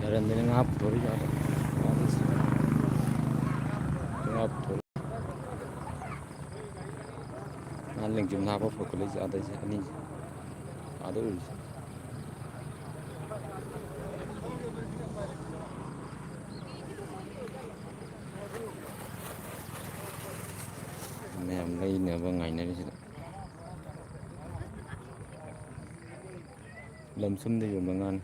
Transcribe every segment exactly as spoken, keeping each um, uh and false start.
ꯂꯔꯟꯗꯅ ꯉꯥ ꯄꯨꯊꯣꯔꯛꯏ ꯑꯥꯗ꯫ ꯉꯥ ꯄꯨꯊꯣꯔꯛꯏ꯫ ꯉꯥ ꯂꯦꯡꯖꯨꯝꯗ ꯍꯥꯞꯄ ꯄꯨꯈꯠꯂꯛꯏꯁꯦ ꯑꯥꯗꯩꯁꯦ ꯑꯅꯤꯁꯦ꯫ ꯑꯥꯗ ꯎꯔꯤꯁꯦ꯫ ꯃꯌꯥꯝ ꯂꯩꯅꯕ ꯉꯥꯏꯅꯔꯤꯁꯤꯗ꯫ ꯂꯝꯁꯨꯝꯗ ꯌꯣꯟꯕ ꯉꯥꯅꯤ꯫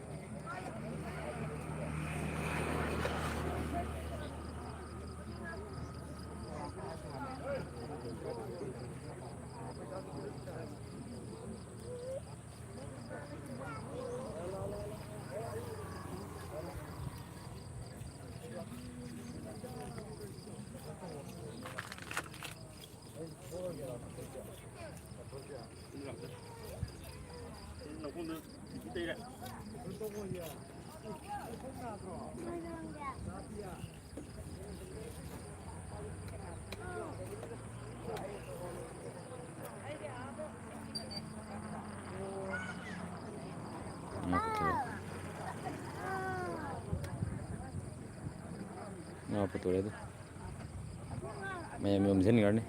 ꯉꯥ ꯄꯨꯊꯣꯔꯛꯑꯦ ꯑꯗꯨ꯫ ꯃꯌꯥꯝ ꯌꯣꯝꯁꯤꯟꯈ꯭ꯔꯅꯤ꯫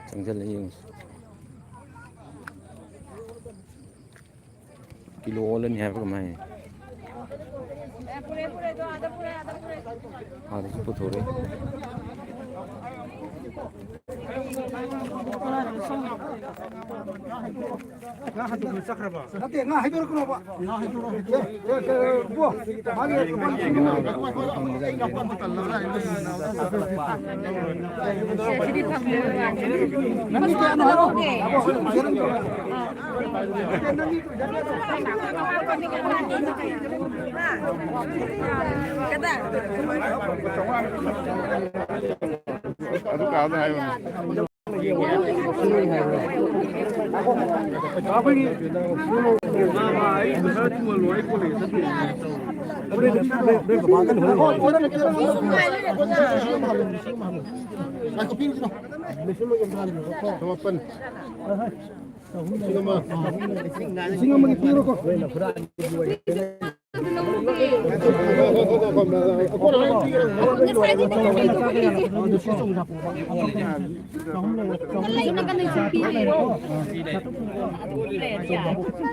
ꯆꯪꯁꯤꯜꯂ ꯌꯦꯡꯉꯨꯁꯤ꯫ ꯀꯤꯂꯣ ꯑꯣꯜꯂꯅꯤ ꯍꯥꯏꯕ꯭ꯔꯥ ꯀꯃꯥꯏ ꯍꯥꯏ? ꯑꯥꯗꯁꯨ ꯄꯨꯊꯣꯔꯛꯑꯦ꯫ ꯅꯠꯇꯦ, ꯉꯥ ꯍꯥꯏꯗꯣꯔꯛꯀꯅꯣꯕ꯫ ꯉꯥ ꯍꯥꯏꯗꯣꯔꯛꯑꯣ꯫ ꯑꯦ, ꯑꯦ, ꯑꯦ, ꯏꯕꯣ, ꯃꯥꯒꯤ ꯂꯨꯄꯥ ꯂꯤꯁꯤꯡ ꯑꯃ꯫ ꯁꯤꯗꯤ ꯐꯪꯗꯦ꯫ ꯅꯪꯒꯤ ꯀꯌꯥꯅꯣ ꯍꯥꯏꯔꯣ꯫ ꯅꯪꯒꯤ ꯑꯗꯨ ꯀꯥꯎꯗ ꯍꯥꯏꯕꯅꯦ꯫ ꯆꯃꯥꯄꯟ꯫ ꯂꯤꯁꯤꯡ ꯑꯃꯒꯤ ꯄꯤꯔꯣꯀꯣ꯫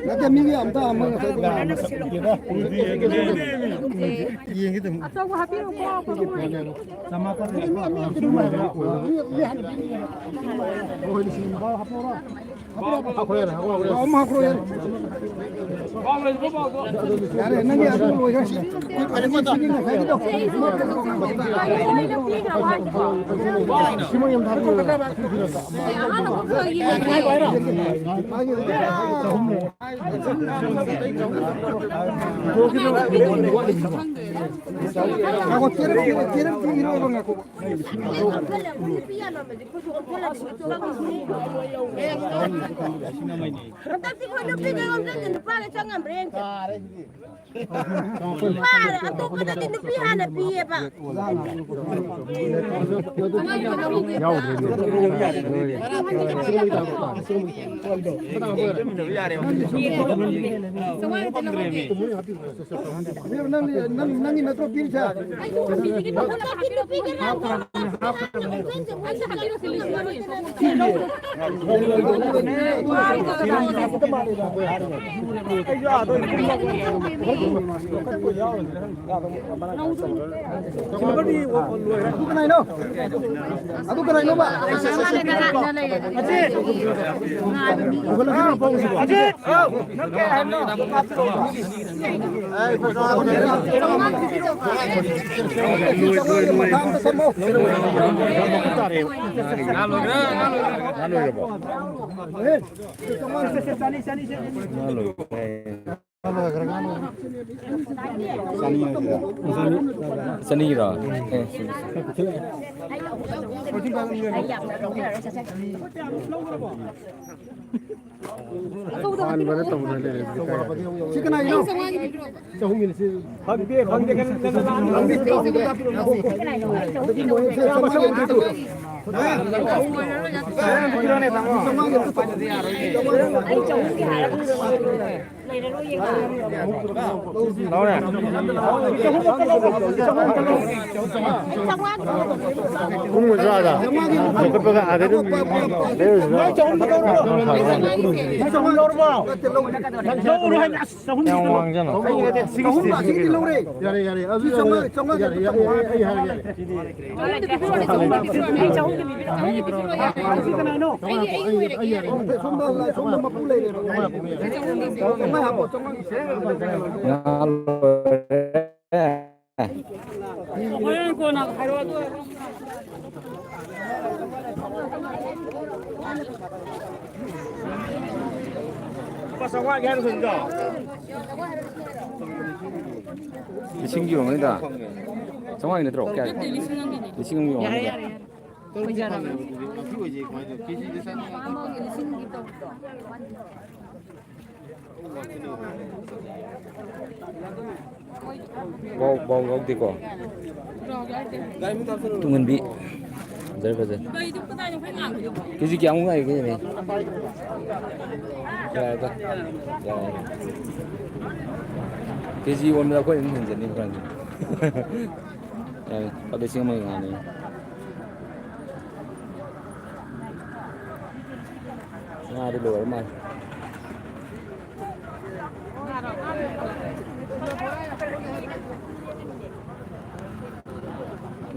ꯅꯠꯇꯦ, ꯃꯤꯒꯤ ꯑꯝꯇ ꯑꯃ ꯉꯁꯥꯏ ꯑꯆꯧꯕ ꯍꯥꯞꯄꯤꯔꯣꯀꯣ꯫ ꯆꯃꯥꯄꯜ꯫ ꯃꯤ, ꯃꯤ, ꯃꯤ ꯍꯥꯟꯅ ꯄꯤꯔꯣ꯫ ꯍꯣꯏ, ꯂꯤꯁꯤꯡ ꯑꯃ ꯍꯥꯞꯄꯛꯑꯣꯔꯣ? ꯌꯥꯔꯦ, ꯅꯪꯒꯤ ꯑꯗꯨ ꯂꯣꯏꯈ꯭ꯔꯦ꯫ ꯉꯥꯏꯈꯣ, ꯆꯦꯔꯪ ꯄꯤꯔꯣ, ꯆꯦꯔꯪ ꯄꯤꯔꯣ, ꯉꯥꯏꯈꯣ꯫ ꯍꯟꯗꯛꯇꯤ ꯑꯩꯈꯣꯏ ꯅꯨꯄꯤꯗ ꯌꯣꯝꯁꯤꯟꯗꯦ, ꯅꯨꯄꯥꯗ ꯆꯪꯉꯝꯕ꯭ꯔꯥ ꯌꯦꯡꯁꯦ꯫ ꯅꯨꯄꯥ ꯑꯇꯣꯞꯄꯗꯗꯤ ꯅꯨꯄꯤ ꯍꯥꯟꯅ ꯄꯤꯌꯦꯕ꯫ ꯅꯪ, ꯅꯪ, ꯅꯪꯒꯤ ꯅꯠꯇ꯭ꯔꯣ ꯄꯤꯔꯤꯁꯦ? ꯑꯗꯨ ꯀꯅꯥꯏꯅꯣ? ꯑꯗꯨ ꯀꯅꯥꯏꯅꯣꯕ? ꯑꯖꯤꯠ! ꯑꯖꯤꯠ! ꯅꯪ ꯀꯩ ꯍꯥꯏꯕꯅꯣ? ꯉꯥ ꯂꯣꯏꯈ꯭ꯔꯦ, ꯉꯥ ꯂꯣꯏꯈ꯭ꯔꯦ꯫ ꯉꯥ ꯂꯣꯏꯈ꯭ꯔꯕꯣ? ꯉꯥ ꯂꯣꯏꯈ꯭ꯔꯦ꯫ ꯆꯅꯤꯔꯣ? ꯑꯦ, ꯍꯥꯟꯕꯗ ꯇꯧꯅ ꯂꯩꯔꯦ꯫ ꯁꯤ ꯀꯅꯥꯒꯤꯅꯣ? ꯆꯍꯨꯝꯒꯤꯅꯤ ꯁꯤ꯫ ꯐꯪꯗꯦ, ꯐꯪꯗꯦ, ꯀꯩꯅꯣ, ꯀꯩꯅꯣ, ꯀꯩꯅꯣ, ꯀꯩꯅꯣ꯫ ꯂꯧꯔꯦ꯫ ꯄꯨꯡ ꯃꯉꯥꯗ ꯂꯧꯈꯠꯄꯒ ꯑꯥꯗ ꯑꯗꯨꯝ ꯂꯩꯔꯨꯁꯤꯔꯣ? ꯌꯥꯝ ꯋꯥꯡꯖꯥꯠꯅꯣ? ꯆꯍꯨꯝ ꯑꯁꯤꯒꯤꯗꯤ ꯂꯧꯔꯦ꯫ ꯌꯥꯔꯦ, ꯌꯥꯔꯦ꯫ ꯑꯗꯨ ꯆꯥꯝꯃꯉꯥ, ꯆꯥꯝꯃꯉꯥ ꯌꯥꯔꯦ, ꯌꯥꯔꯦ, ꯑꯩ ꯍꯥꯏꯔꯒꯦ, ꯌꯥꯔꯦ꯫ ꯁꯣꯝꯗ, ꯁꯣꯝꯗ ꯃꯄꯨ ꯂꯩꯔꯦꯕ꯫ ꯆꯥꯝꯃꯉꯥ ꯍꯥꯞꯄꯣ, ꯆꯥꯝꯃꯉꯥ꯫ ꯉꯥ ꯂꯣꯏꯔꯦ꯫ ꯍꯣꯔꯦꯟ ꯀꯣꯟꯅ ꯍꯥꯏꯔꯛꯑꯣ, ꯑꯗꯨ ꯂꯨꯄꯥ ꯆꯥꯝꯃꯉꯥꯒꯤ ꯍꯥꯏꯔꯣ, ꯁꯤꯗ꯫ ꯂꯤꯁꯤꯡꯒꯤ ꯑꯣꯏꯔꯝꯒꯅꯤꯗ꯫ ꯆꯥꯝꯃꯉꯥꯒꯤ ꯅꯠꯇ꯭ꯔꯣ? ꯀꯌꯥ? ꯅꯠꯇꯦ, ꯂꯤꯁꯤꯡ ꯑꯃꯒꯤꯅꯦ꯫ ꯂꯤꯁꯤꯡ ꯑꯃꯒꯤ ꯑꯣꯏꯔꯝꯒꯅꯤꯗ꯫ ꯌꯥꯔꯦ, ꯌꯥꯔꯦ꯫ ꯄꯥꯝꯕꯒꯤ ꯂꯤꯁꯤꯡꯒꯤ ꯇꯧ-, ꯕꯥꯎ, ꯕꯥꯎ ꯌꯥꯎꯗꯦꯀꯣ? ꯇꯨꯡꯍꯟꯕꯤ꯫ ꯐꯖꯔꯦ, ꯐꯖꯔꯦ꯫ ꯀꯦꯖꯤ ꯀꯌꯥꯃꯨꯛ ꯉꯥꯏꯔꯤꯒꯦꯅꯦ? ꯌꯥꯔꯦꯗ꯫ ꯌꯥꯔꯦ꯫ ꯀꯦꯖꯤ ꯑꯣꯟꯕꯗ ꯑꯩꯈꯣꯏ ꯑꯗꯨꯝ ꯍꯦꯟꯖꯅꯤ ꯈꯔꯗꯤ꯫ ꯌꯥꯔꯦ, ꯂꯨꯄꯥ ꯂꯤꯁꯤꯡ ꯑꯃꯒꯤ ꯉꯥꯅꯤ꯫ ꯉꯥꯗꯤ ꯂꯣꯏꯔ ꯃꯥꯜꯂꯦ꯫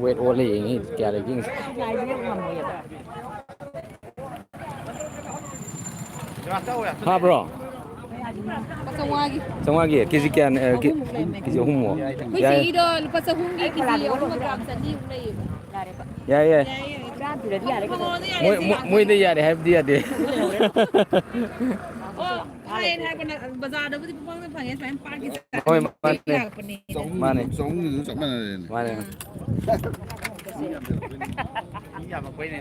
ꯋꯦꯠ ꯑꯣꯜꯂ ꯌꯦꯡꯉꯤ, ꯀꯌꯥ ꯂꯩꯒꯦ ꯌꯦꯡꯁꯤ꯫ ꯐꯥꯕ꯭ꯔꯣ? ꯂꯨꯄꯥ ꯆꯥꯝꯃꯉꯥꯒꯤ꯫ ꯆꯥꯝꯃꯉꯥꯒꯤ? ꯀꯦ ꯖꯤ ꯀꯌꯥꯅ, ꯑ, ꯀꯦ-, ꯑꯍꯨꯝꯃꯨꯛ ꯂꯩꯔꯝꯃꯦ꯫ ꯀꯦ ꯖꯤ ꯑꯍꯨꯝꯃꯨꯛ? ꯑꯩꯈꯣꯏ ꯌꯥꯏ꯫ ꯁꯤꯒꯤꯗꯣ ꯂꯨꯄꯥ ꯆꯍꯨꯝꯒꯤ ꯀꯦ ꯖꯤ ꯑꯍꯨꯝꯒ ꯒ꯭ꯔꯥꯝ ꯆꯅꯤꯃꯨꯛ ꯂꯩꯌꯦꯕ꯫ ꯌꯥꯏ, ꯌꯥꯏ꯫ ꯃꯣꯏ, ꯃꯣꯏ, ꯃꯣꯏꯗ ꯌꯥꯔꯦ ꯍꯥꯏꯕꯗꯤ ꯌꯥꯗꯦ꯫ ꯑꯣ, ꯐꯥꯏꯟ ꯍꯥꯏꯔꯛꯄ ꯅꯠ-, ꯕꯖꯥꯔꯗꯕꯨꯗꯤ ꯄꯨꯡꯐꯪꯗ ꯐꯪꯉꯦ, ꯁꯨꯃꯥꯏꯅ ꯄꯥꯠꯀꯤ ꯍꯣꯏ, ꯃꯥꯅꯦ꯫ ꯂꯥꯛꯄꯅꯦ꯫ ꯆꯍꯨꯝ, ꯃꯥꯅꯦ꯫ ꯆꯍꯨꯝꯗꯨꯁꯨ ꯆꯞ ꯃꯥꯟꯅꯔꯦꯅꯦ꯫ ꯃꯥꯅꯦ꯫ ꯃꯤ ꯌꯥꯝꯃꯛꯄꯩꯅꯦ꯫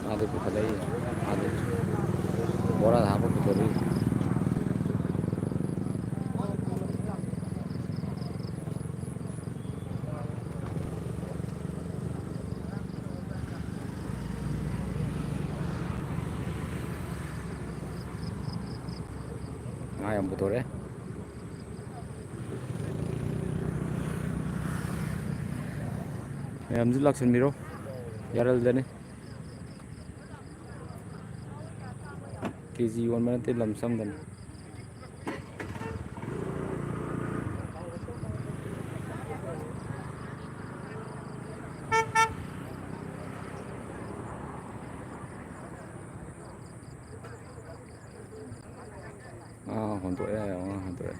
ꯃꯥꯗꯤ ꯄꯨꯈꯠꯂꯛꯏ꯫ ꯃꯥꯗꯤ ꯕꯣꯔꯥꯗ ꯍꯥꯞꯄ ꯄꯨꯊꯣꯔꯛꯏ꯫ ꯉꯥ ꯌꯥꯝ ꯄꯨꯊꯣꯔꯛꯑꯦ꯫ ꯃꯌꯥꯝꯁꯨ ꯂꯥꯛꯁꯟꯕꯤꯔꯣ, ꯌꯥꯔꯜꯗꯅꯤ꯫ ꯀꯦ ꯖꯤ ꯌꯣꯟꯕ ꯅꯠꯇꯦ, ꯂꯝ ꯁꯝꯗꯅꯤ꯫ ꯇꯣꯛꯑꯦ, ꯑꯉꯥꯡ ꯍꯟꯗꯣꯛꯑꯦ꯫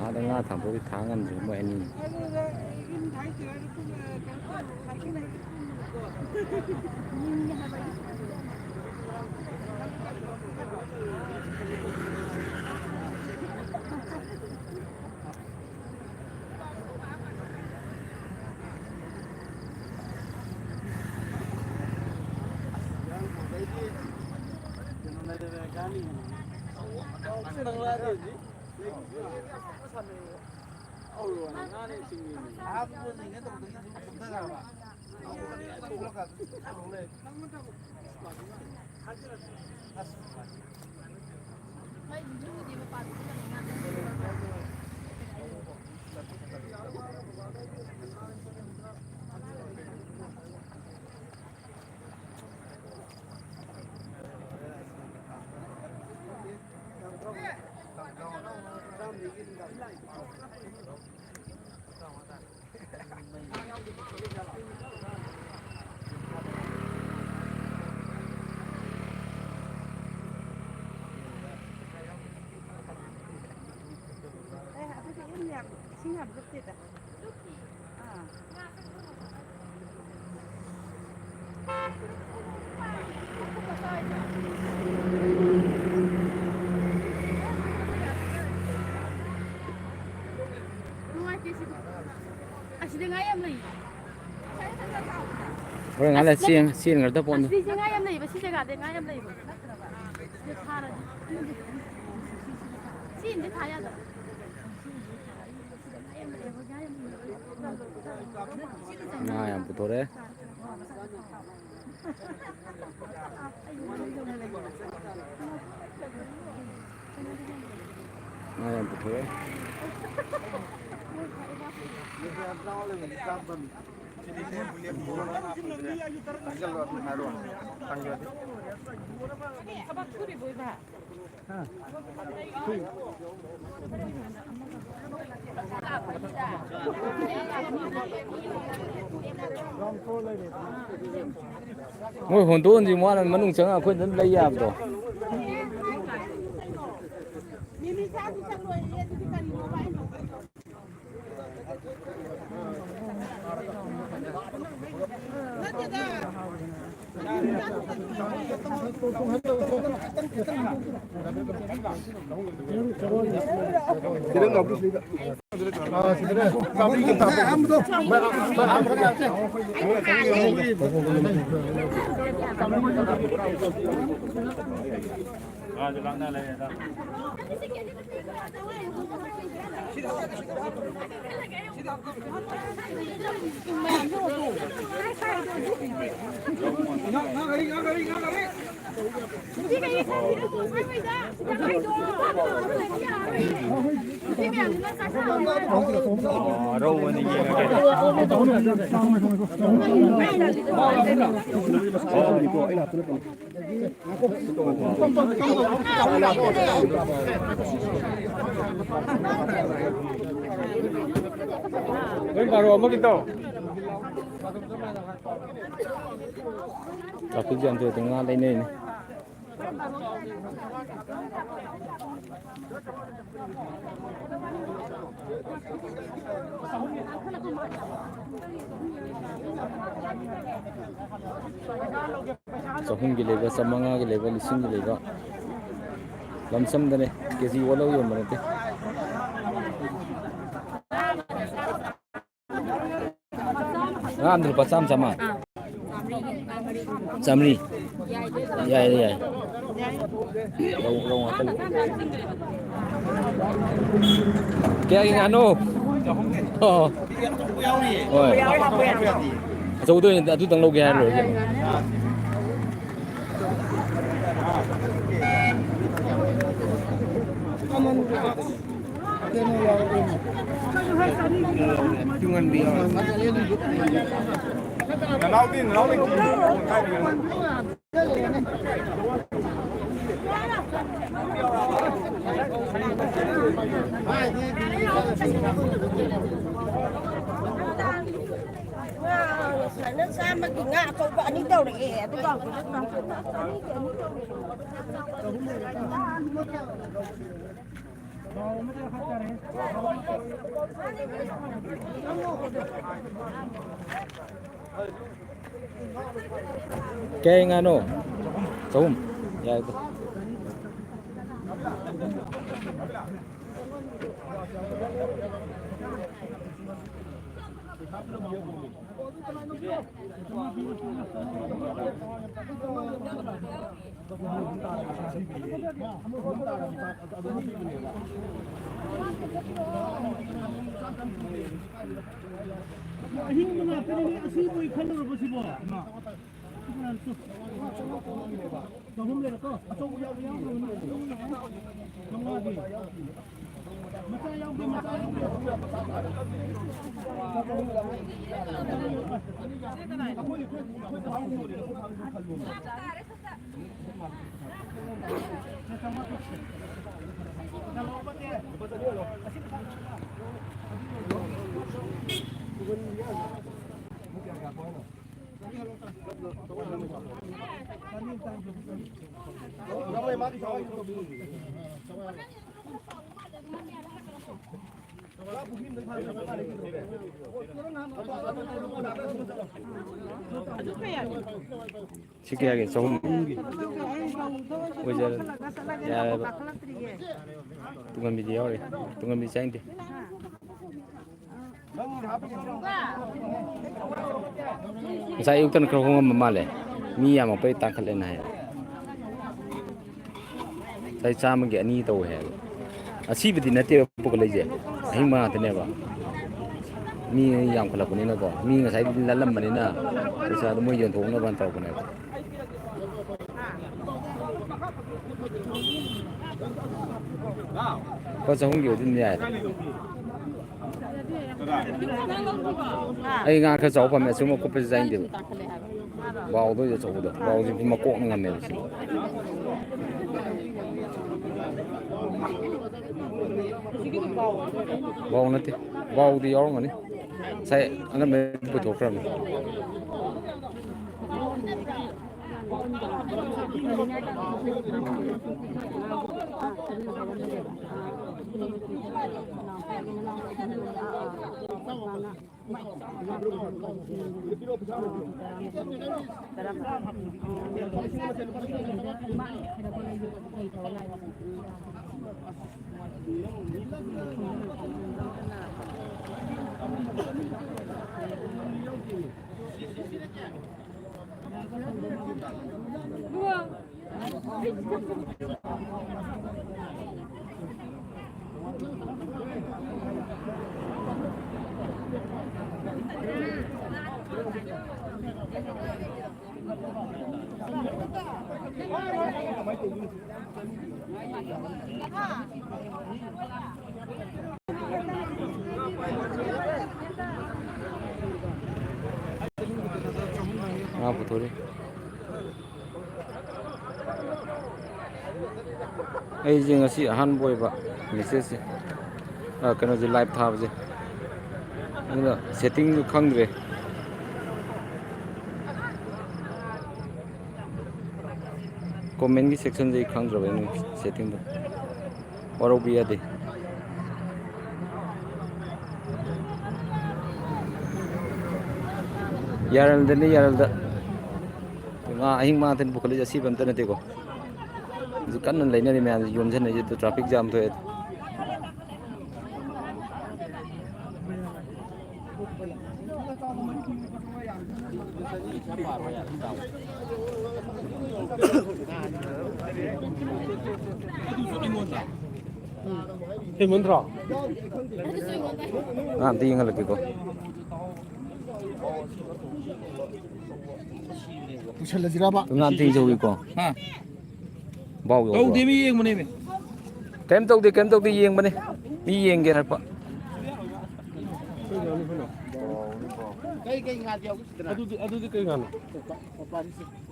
ꯑꯥꯗ ꯉꯥ ꯊꯝꯕꯒꯤ ꯊꯥꯡ ꯉꯝꯗ꯭ꯔꯦ ꯃꯣꯏ ꯑꯅꯤ꯫ ꯑꯦ, ꯑꯗꯨꯗꯤ ꯏꯟ ꯌꯥꯝ, ꯏꯁꯤꯡ ꯌꯥꯝ ꯂꯨꯞꯇꯦꯗ꯫ ꯑꯥ꯫ ꯅꯨꯡꯉꯥꯏꯇꯦ ꯁꯤꯗꯤ꯫ ꯑꯁꯤꯗ ꯉꯥ ꯌꯥꯝ ꯂꯩ꯫ ꯍꯣꯔꯦꯟ ꯉꯥ ꯂꯩ ꯑꯁ, ꯆꯦꯟ-, ꯆꯦꯟꯈ꯭ꯔꯗ ꯄꯣꯠꯅꯤ꯫ ꯑꯁꯤꯁꯦ ꯉꯥ ꯌꯥꯝ ꯂꯩꯕ, ꯁꯤ ꯖꯒꯥꯗ ꯉꯥ ꯌꯥꯝ ꯂꯩꯕ꯫ ꯁꯤꯗ ꯊꯥꯔꯗꯤ꯫ ꯁꯤ ꯏꯟꯁꯦ ꯊꯥ ꯌꯥꯗꯕ꯫ ꯉꯥ ꯌꯥꯝ ꯄꯨꯊꯣꯔꯛꯑꯦ꯫ ꯉꯥ ꯌꯥꯝ ꯄꯨꯊꯣꯛꯑꯦ꯫ ꯊꯕꯛ ꯁꯨꯔꯤꯕꯣ, ꯏꯕꯥ? ꯃꯣꯏ ꯍꯣꯟꯗꯣꯛ ꯍꯣꯟꯖꯤꯟ ꯋꯥꯅ ꯃꯅꯨꯡ ꯆꯪꯉ ꯑꯩꯈꯣꯏꯗ ꯑꯗꯨꯝ ꯂꯩ ꯌꯥꯕꯗꯣ꯫ ꯑꯣ, ꯔꯧ ꯑꯣꯏꯅ ꯌꯦꯡꯉꯒꯦ꯫ ꯅꯣꯏ ꯕꯥꯔꯣ ꯑꯃꯒꯤ ꯇꯧ꯫ Traffic jam ꯊꯣꯛꯑꯗꯤ ꯉꯥ ꯂꯩꯅꯩꯅꯦ꯫ ꯆꯍꯨꯝꯒꯤ ꯂꯩꯕ, ꯆꯥꯝꯃꯉꯥꯒꯤ ꯂꯩꯕ, ꯂꯤꯁꯤꯡꯒꯤ ꯂꯩꯕ, ꯂꯝꯁꯝꯗꯅꯦ, ꯀꯦ ꯖꯤ ꯑꯣꯜꯂꯒ ꯌꯣꯟꯕ ꯅꯠꯇꯦ꯫ ꯉꯥ ꯑꯃꯗ ꯂꯨꯄꯥ ꯆꯥꯝꯃ, ꯆꯥꯝꯃ? ꯑꯥ꯫ ꯆꯥꯝꯃꯔꯤ꯫ ꯌꯥꯏ, ꯌꯥꯏ꯫ ꯔꯧ, ꯔꯧ ꯉꯥꯛꯇꯅꯤ꯫ ꯀꯌꯥꯒꯤ ꯉꯥꯅꯣ? ꯑꯣ꯫ ꯍꯣꯏ꯫ ꯑꯆꯧꯕꯗ ꯑꯣꯏꯅ ꯑꯗꯨꯇꯪ ꯂꯧꯒꯦ ꯍꯥꯏꯔ ꯂꯣꯏꯔꯦ ꯀꯩꯅꯣ꯫ ꯇꯨꯡꯍꯟꯕꯤ꯫ ꯅꯅꯥꯎꯗꯤ, ꯅꯅꯥꯎ ꯂꯩꯇꯦ꯫ ꯉꯥ ꯉꯁꯥꯏꯅ ꯆꯥꯝꯃꯒꯤ ꯉꯥ ꯑꯆꯧꯕ ꯑꯅꯤ ꯇꯧꯔꯛꯑꯦ, ꯑꯗꯨꯒ ꯍꯧꯖꯤꯛꯅ ꯆꯥꯝꯃꯒꯤ ꯑꯅꯤ ꯇꯧꯔꯛꯑꯦ꯫ ꯀꯌꯥ ꯉꯥꯅꯣ? ꯆꯍꯨꯝ꯫ ꯌꯥꯔꯦꯗ꯫ ꯑꯍꯤꯡꯕ ꯉꯥꯛꯇꯅꯤꯅꯦ ꯑꯁꯤꯕꯨ ꯈꯜꯂꯨꯔꯕꯁꯤꯕꯣ? ꯆꯍꯨꯝ ꯂꯩꯔꯦꯀꯣ, ꯑꯆꯧꯕ ꯌꯥꯎꯕ ꯌꯥꯎꯗꯕꯅꯤ꯫ ꯆꯥꯝꯃꯉꯥꯒꯤ꯫ ꯃꯆꯥ ꯌꯥꯎꯗꯦ, ꯃꯆꯥ ꯌꯥꯎꯗꯦ꯫ ꯁꯤ ꯀꯌꯥꯒꯤ? ꯆꯍꯨꯝ ꯑꯣꯏꯖꯔꯦ꯫ ꯌꯥꯔꯦꯕ꯫ ꯇꯨꯡꯍꯟꯕꯤꯗꯤ ꯌꯥꯎꯔꯤ꯫ ꯇꯨꯡꯍꯟꯕꯤ ꯆꯥꯅꯤꯡꯗꯦ꯫ ꯉꯁꯥꯏ ꯑꯌꯨꯛꯇꯅ ꯈꯔ ꯍꯣꯡꯉꯝꯕ ꯃꯥꯜꯂꯦ꯫ ꯃꯤ ꯌꯥꯝꯃꯛꯄꯩ ꯇꯥꯡꯈꯠꯂꯦꯅ ꯍꯥꯏ꯫ ꯉꯁꯥꯏ ꯆꯥꯝꯃꯒꯤ ꯑꯅꯤ ꯇꯧꯋꯦ ꯍꯥꯏꯕ꯫ ꯑꯁꯤꯕꯗꯤ ꯅꯠꯇꯦꯕ ꯄꯨꯈꯠꯂꯛꯏꯁꯦ, ꯑꯍꯤꯡꯕ ꯉꯥꯛꯇꯅꯦꯕ꯫ ꯃꯤ ꯌꯥꯝꯈꯠꯂꯛꯄꯅꯤꯅꯀꯣ, ꯃꯤ ꯉꯁꯥꯏꯗꯤ ꯂꯜꯂꯝꯕꯅꯤꯅ ꯄꯩꯁꯥꯗꯣ ꯃꯣꯏ ꯌꯣꯟꯊꯣꯛꯅꯕꯅ ꯇꯧꯔꯛꯄꯅꯦꯕ꯫ ꯂꯨꯄꯥ ꯆꯍꯨꯝꯒꯤ ꯑꯗꯨꯝ ꯌꯥꯏ꯫ ꯑꯩ ꯉꯥ ꯈꯔ ꯆꯥꯎꯕ ꯄꯥꯝꯃꯦ, ꯑꯆꯨꯝ ꯑꯀꯨꯞꯄꯁꯤ ꯆꯥꯅꯤꯡꯗꯦꯕ꯫ ꯕꯥꯎꯗ ꯑꯣꯏꯁꯨ ꯑꯆꯧꯕꯗꯣ, ꯕꯥꯎꯁꯤ ꯃꯀꯣꯛꯅ ꯉꯝꯃꯦꯕ ꯁꯤ꯫ ꯕꯥꯎ ꯅꯠꯇꯦ, ꯕꯥꯎꯗꯤ ꯌꯥꯎꯔꯝꯒꯅꯤ꯫ ꯉꯁꯥꯏ ꯑꯉꯟꯕ ꯄꯨꯊꯣꯛꯈ꯭ꯔꯕꯅꯤ꯫ ꯉꯥ ꯄꯨꯊꯣꯔꯛꯏ꯫ ꯑꯩꯁꯦ ꯉꯁꯤ ꯑꯍꯥꯟꯕ ꯑꯣꯏꯕ message ꯁꯦ, ꯑ, ꯀꯩꯅꯣꯁꯦ, live ꯊꯥꯕꯁꯦ, ꯑꯗꯨꯅ setting ꯁꯨ ꯈꯪꯗ꯭ꯔꯦ꯫ Comment ꯀꯤ section ꯁꯦ ꯑꯩ ꯈꯪꯗ꯭ꯔꯕ, ꯑꯩꯅ setting ꯗꯣ꯫ ꯋꯥꯔꯧꯕꯤ ꯌꯥꯗꯦ꯫ ꯌꯥꯔꯜꯗꯅꯤ, ꯌꯥꯔꯜꯗ꯫ ꯉꯥ ꯑꯍꯤꯡ ꯃꯥꯊꯦꯟ ꯄꯨꯈꯠꯂꯤꯁꯦ ꯑꯁꯤꯕ ꯑꯝꯇ ꯅꯠꯇꯦꯀꯣ꯫ ꯍꯧꯖꯤꯛ ꯀꯟꯅ ꯂꯩꯅꯔꯤ ꯃꯌꯥꯝꯁꯦ, ꯌꯣꯝꯁꯤꯟꯅꯩꯁꯦ꯫ ꯑꯗꯨ traffic jam ꯊꯣꯛꯑꯦ꯫ ꯍꯦꯟꯃꯟꯗ꯭ꯔꯣ? ꯑꯉꯥꯡ ꯑꯝꯇ ꯌꯦꯡꯍꯜꯂꯛꯀꯦꯀꯣ꯫ ꯄꯨꯁꯜꯂꯁꯤꯔꯕ? ꯉꯥ ꯑꯝꯇ ꯌꯦꯡꯖꯍꯧꯒꯦꯀꯣ꯫ ꯍꯥ? ꯕꯥꯎ ꯌꯧꯕ꯭ꯔꯣ? ꯇꯧꯗꯦ, ꯃꯤ ꯌꯦꯡꯕꯅꯦꯃꯤ꯫ ꯀꯩꯝ ꯇꯧꯗꯦ, ꯀꯩꯝ ꯇꯧꯗꯦ, ꯌꯦꯡꯕꯅꯦ꯫ ꯃꯤ ꯌꯦꯡꯒꯦ ꯍꯥꯏꯔꯛꯄ꯫ ꯀꯩ, ꯀꯩ ꯉꯥꯗꯤ ꯌꯥꯎꯒꯦ ꯁꯤꯗꯅ? ꯑꯗꯨꯗꯤ, ꯑꯗꯨꯗꯤ ꯀꯩ ꯉꯥꯅꯣ?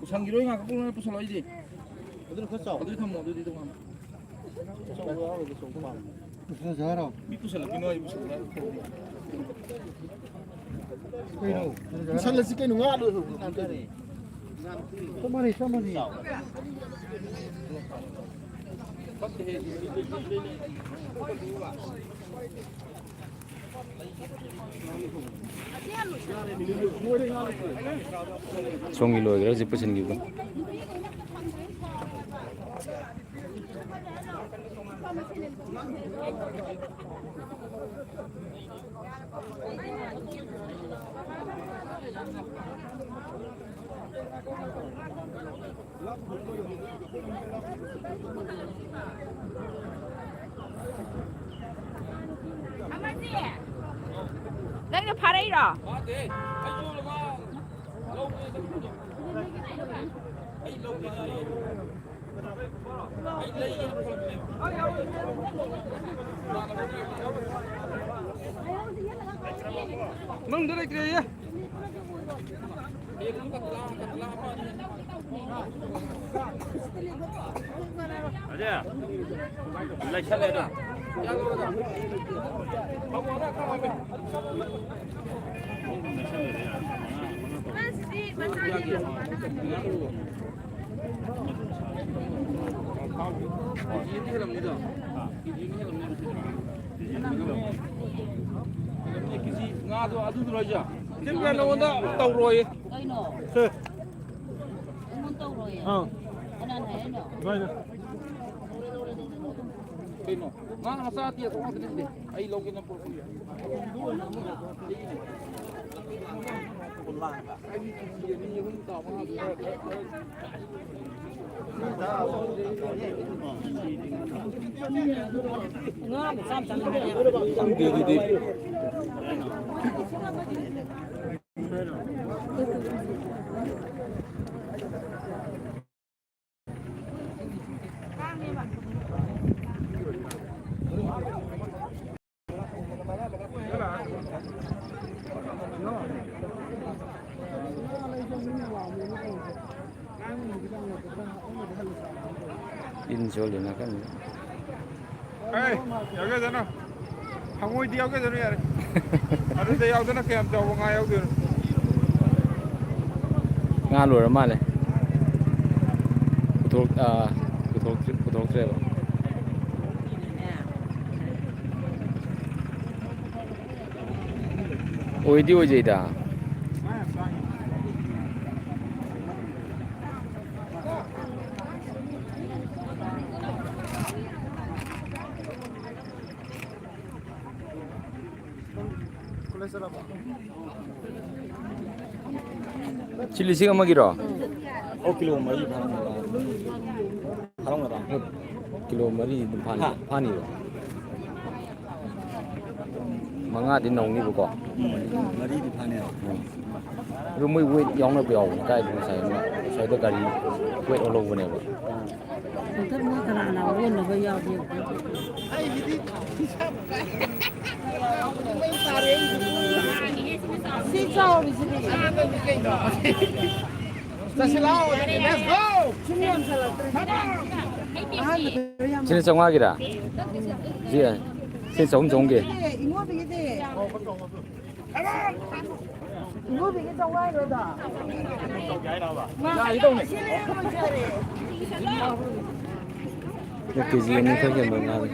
ꯎꯁꯪꯒꯤꯔꯣꯏ ꯉꯥ ꯀꯛꯄ ꯄꯨꯁꯜꯂꯣ ꯑꯩꯗꯤ꯫ ꯑꯗꯨꯅ ꯈꯔ ꯆꯥꯎ꯫ ꯑꯗꯨꯗꯤ ꯊꯝꯃꯣ, ꯑꯗꯨꯗꯤ ꯇꯣꯉꯥꯟꯅ꯫ ꯄꯨꯁꯜꯂꯁꯦ ꯍꯥꯏꯔꯣ? ꯃꯤ ꯄꯨꯁꯜꯂꯛꯈꯤꯅꯣ, ꯑꯩ ꯄꯨꯁꯜꯂꯛꯑꯦ꯫ ꯀꯩꯅꯣ? ꯄꯨꯁꯜꯂꯁꯤ ꯀꯩꯅꯣ, ꯉꯥ ꯂꯣꯏ-, ꯆꯞ ꯃꯥꯟꯅꯩ, ꯆꯞ ꯃꯥꯟꯅꯩ꯫ ꯁꯣꯝꯒꯤ ꯂꯣꯏꯈ꯭ꯔꯦ, ꯍꯧꯖꯤꯛ ꯄꯨꯁꯤꯟꯈꯤꯕꯗꯣ꯫ ꯑꯃꯁꯦ, ꯅꯪꯅ ꯐꯥꯔꯛꯏꯔꯣ? ꯐꯥꯗꯦ, ꯑꯩꯁꯨ ꯃꯥ ꯂꯧꯒꯦ ꯆꯠꯄꯗꯣ꯫ ꯃꯅꯨꯡꯗ ꯂꯩꯇ꯭ꯔꯦꯌꯦ꯫ ꯑꯗꯦ, ꯂꯩꯁꯜꯂꯦꯗ꯫ ꯉꯥꯗꯣ ꯑꯗꯨꯗꯨꯔꯣ ꯍꯥꯏꯁꯦ? ꯅꯉꯣꯟꯗ ꯇꯧꯔꯣꯏꯌꯦ꯫ ꯀꯩꯅꯣ? ꯁꯦ꯫ ꯑꯩꯉꯣꯟꯗ ꯇꯧꯔꯣꯏꯌꯦ? ꯑꯥ꯫ ꯀꯅꯥꯅ ꯍꯥꯏꯔꯤꯅꯣ? ꯏꯕꯥꯏꯅ꯫ ꯀꯩꯅꯣ? ꯉꯥ ꯃꯆꯥ ꯑꯇꯦꯛꯄ ꯉꯥꯛꯇ ꯅꯠꯇꯦ꯫ ꯑꯩ ꯂꯧꯒꯦꯅ ꯄꯨꯔꯛꯄꯅꯦ꯫ ꯉꯥ ꯃꯆꯥ ꯃꯆꯥ ꯂꯩꯕꯅꯦ꯫ ꯈꯪꯗꯦ ꯑꯗꯨꯗꯤ꯫ ꯏꯟ ꯁꯣꯜꯂꯤ ꯅꯥꯀꯟꯗ꯫ ꯑꯦ, ꯌꯥꯎꯖꯗꯅꯣ꯫ ꯍꯪꯉꯣꯏꯗꯤ ꯌꯥꯎꯖꯗꯅꯣ ꯌꯥꯔꯦ꯫ ꯑꯗꯨꯗ ꯌꯥꯎꯗꯅ ꯀꯌꯥꯝ ꯆꯥꯎꯕ ꯉꯥ ꯌꯥꯎꯗꯣꯏꯅꯣ? ꯉꯥ ꯂꯣꯏꯔ ꯃꯥꯜꯂꯦ꯫ ꯄꯨꯊꯣꯛ-, ꯑꯥ, ꯄꯨꯊꯣꯛꯇ꯭ꯔꯤ-, ꯄꯨꯊꯣꯛꯇ꯭ꯔꯦꯕ꯫ ꯑꯣꯏꯗꯤ ꯑꯣꯏꯖꯩꯗ꯫ ꯁꯤ ꯂꯤꯁꯤꯡ ꯑꯃꯒꯤꯔꯣ? ꯑꯣ, ꯀꯤꯂꯣ ꯃꯔꯤ ꯐꯥꯔꯝꯒꯗ꯭ꯔꯥ? ꯐꯥꯔꯝꯒꯗ꯭ꯔꯥ? ꯀꯤꯂꯣ ꯃꯔꯤ ꯑꯗꯨꯝ ꯐꯥꯅꯤ, ꯍꯥ? ꯐꯥꯅꯤꯕ꯫ ꯃꯉꯥꯗꯤ ꯅꯧꯅꯤꯕꯀꯣ꯫ ꯎꯝ, ꯃꯔꯤꯗꯤ ꯐꯥꯅꯤ꯫ ꯎꯝ꯫ ꯑꯗꯨ ꯃꯣꯏ ꯋꯦꯠ ꯌꯥꯎꯅꯕ ꯌꯥꯎꯕꯅꯤ꯫ ꯀꯥꯏꯗꯅꯣ ꯉꯁꯥꯏ ꯑꯃ ꯉꯁꯥꯏꯗ ꯒꯥꯔꯤ ꯋꯦꯠ ꯑꯣꯜꯍꯧꯕꯅꯦꯕ꯫ ꯍꯟꯗꯛ ꯃꯣꯏ ꯀꯅꯥ ꯀꯅꯥ ꯑꯣꯟꯅꯕ ꯌꯥꯎꯒꯦ? ꯁꯤ ꯆꯥꯎꯔꯤꯁꯤꯗꯤ꯫ ꯆꯠꯁꯤ ꯂꯥꯛꯑꯣ꯫ Let's go! ꯁꯨꯝ ꯌꯥꯝꯁꯜꯂꯛꯇ꯭ꯔꯦ꯫ ꯑꯍꯥꯟꯕꯗ ꯌꯥꯝ ꯁꯤꯅ ꯆꯥꯝꯃꯉꯥꯒꯤꯔ? ꯁꯤ, ꯁꯤ ꯆꯍꯨꯝ ꯆꯍꯨꯝꯒꯤ꯫ ꯏꯉꯣꯕꯤꯒꯤꯗꯤ꯫ ꯏꯉꯣꯕꯤꯒꯤ ꯆꯥꯝꯃꯉꯥ ꯍꯥꯏꯔꯣꯗ꯫ ꯀꯦ ꯖꯤ ꯑꯅꯤ ꯈꯔ ꯍꯦꯟꯕ ꯉꯥꯅꯤ꯫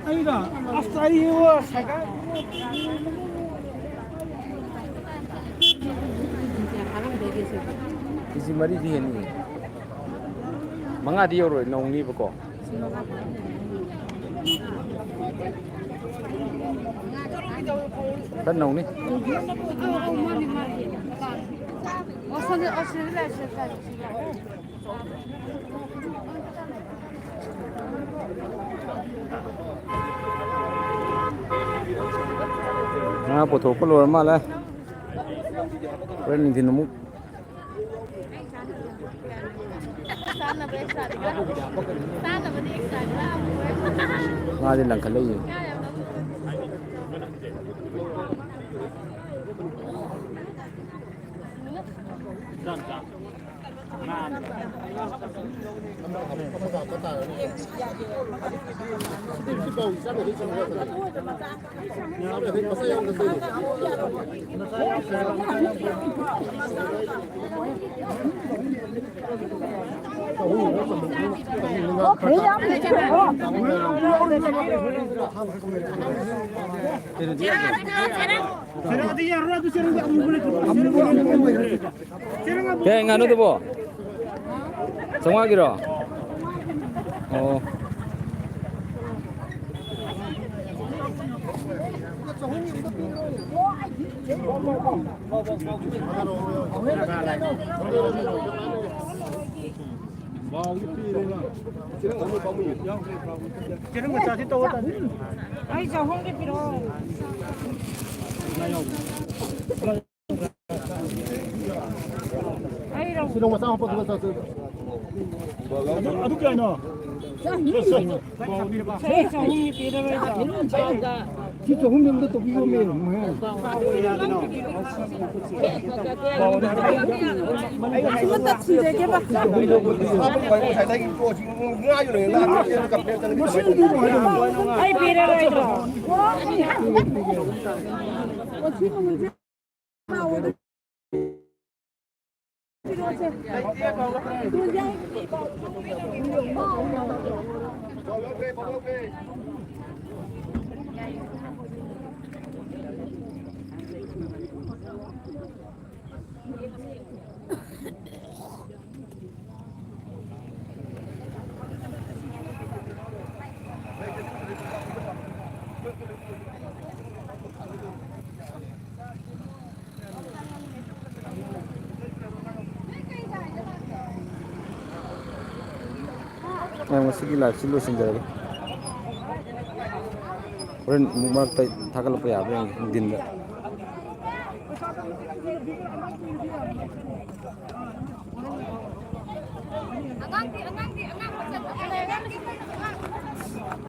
ꯑꯩꯔꯣ? ꯑꯁ, ꯑꯩ ꯏꯕꯣ, ꯁꯥꯏꯀꯜ꯫ ꯀꯦ ꯖꯤ ꯃꯔꯤꯗꯤ ꯍꯦꯟꯅꯤ꯫ ꯃꯉꯥꯗꯤ ꯌꯧꯔꯣꯏ, ꯅꯧꯅꯤꯕꯀꯣ꯫ ꯈꯔ ꯅꯧꯅꯤ꯫ ꯉꯥ ꯄꯨꯊꯣꯛꯄ ꯂꯣꯏꯔ ꯃꯥꯜꯂꯦ꯫ ꯍꯣꯔꯦꯟ ꯅꯨꯡꯊꯤꯟ ꯑꯃꯨꯛ ꯉꯥꯗꯤ ꯂꯪꯈꯠꯂꯛꯏ꯫ ꯀꯩ ꯉꯥꯅꯨꯗꯨꯕꯣ? ꯆꯥꯝꯃꯉꯥꯒꯤꯔꯣ? ꯑꯣ꯫ ꯑꯩ ꯆꯍꯨꯝꯒꯤ ꯄꯤꯔꯛꯑꯣ꯫ ꯑꯩꯔꯣ? ꯁꯤꯗ ꯃꯆꯥ ꯍꯥꯞꯄꯛꯄꯗ ꯆꯠꯁꯦ꯫ ꯑꯗꯨ, ꯑꯗꯨ ꯀꯌꯥꯅꯣ? ꯁꯦ, ꯆꯍꯨꯝꯒꯤ ꯄꯤꯔꯔꯣꯏꯗ꯭ꯔꯣ? ꯁꯤ ꯆꯍꯨꯝ ꯑꯝꯇ ꯇꯧꯕꯤꯌꯣꯃꯦ, ꯃꯍꯦ꯫ ꯁꯤꯃꯇ ꯊꯤꯔꯒꯦꯕ꯫ ꯉꯁꯤꯒꯤꯗꯤ ꯀꯃꯥꯏꯅ ꯇꯧꯕ? ꯑꯩ ꯄꯤꯔꯔꯣꯏꯗ꯭ꯔꯣ? ꯑ, ꯉꯁꯤꯒꯤ live ꯁꯤ ꯂꯣꯏꯁꯤꯟꯖꯔꯒꯦ꯫ ꯍꯣꯔꯦꯟ ꯑꯃꯨꯛ ꯃꯔꯛꯇ ꯊꯥꯒꯠꯂꯛꯄ ꯌꯥꯕ꯭ꯔꯥ ꯌꯦꯡꯒꯦ, ꯅꯨꯡꯊꯤꯟꯗ꯫